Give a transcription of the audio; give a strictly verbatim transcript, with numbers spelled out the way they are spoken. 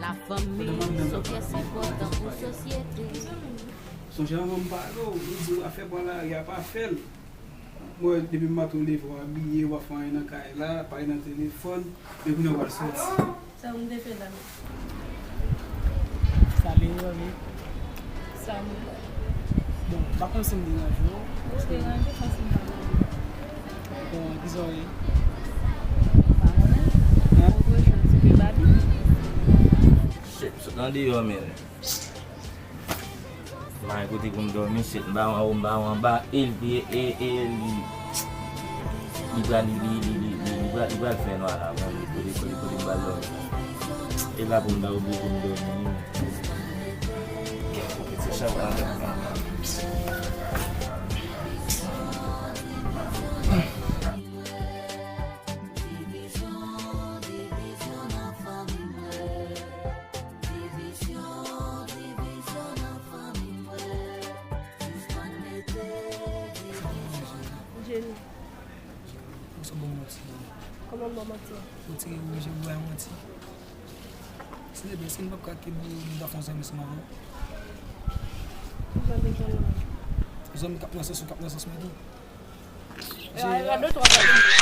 Fanmi se yon pyès enpòtan pou sosyete. Sonje anvan m pale w, m di w afè pran lari a pa fè l. Mwen, depi maten w leve, w abiye, w ap fè anyen nan kay la, pale nan telefòn, men kounye a w al sòti. Sa w te fè la menm? Sa li yo, wi. Sa m. Bon, m pa konn si m deranje w. Ou deranje, panse m pa deranje. Bon, kisa w ye? Pa konnen. Hein? Ou konn jan ti ke babi? Shit, m sot nan deyò, men. M pa gen kote pou m dòmi, shit, m pa anwo, m pa anba, e l, e, e, e, li, li pral, li, li, li, li, li, li pral, li pral fè nwa la, bon, kote, kote, kote m pral dòmi. E la pou m ta oblije m dòmi, wi. Kèk ti chat nan tèt mwen. Jenny. Ou se bon manti. Kòman m bon manti? Ou tire wouje bwa manti. Silvouplè, èske m p ap ka kite m ta fè yon zanmi ansanm avè w? Ou pa bezwen mwen. Yon zanmi k ap nan sans ou, k ap nan sans mwen tou. E, a, a, de twa bagay.